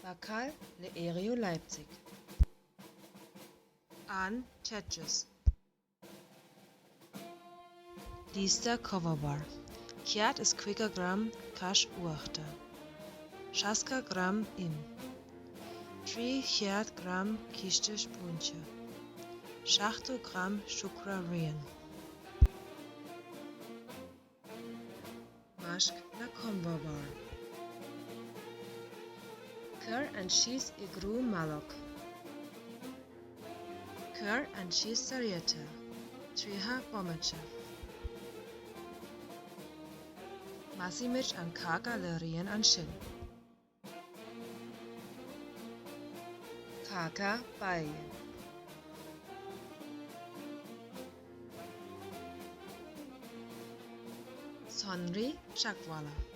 Bácáil le Aereo Leipzig. An Tetris. Liosta comhábhar, 150 gram cáis uachta, 60 gram im, 300 gram císte spúinse, 70 gram siúcra righin. Measc na comhábhair. Cuir an síos i gcruth meallach. Cuir an síos sa réiteoir, 30 bomaite. Meascfaimid an cáca le rian ansin. Cáca baile. Sonraí teagmhála.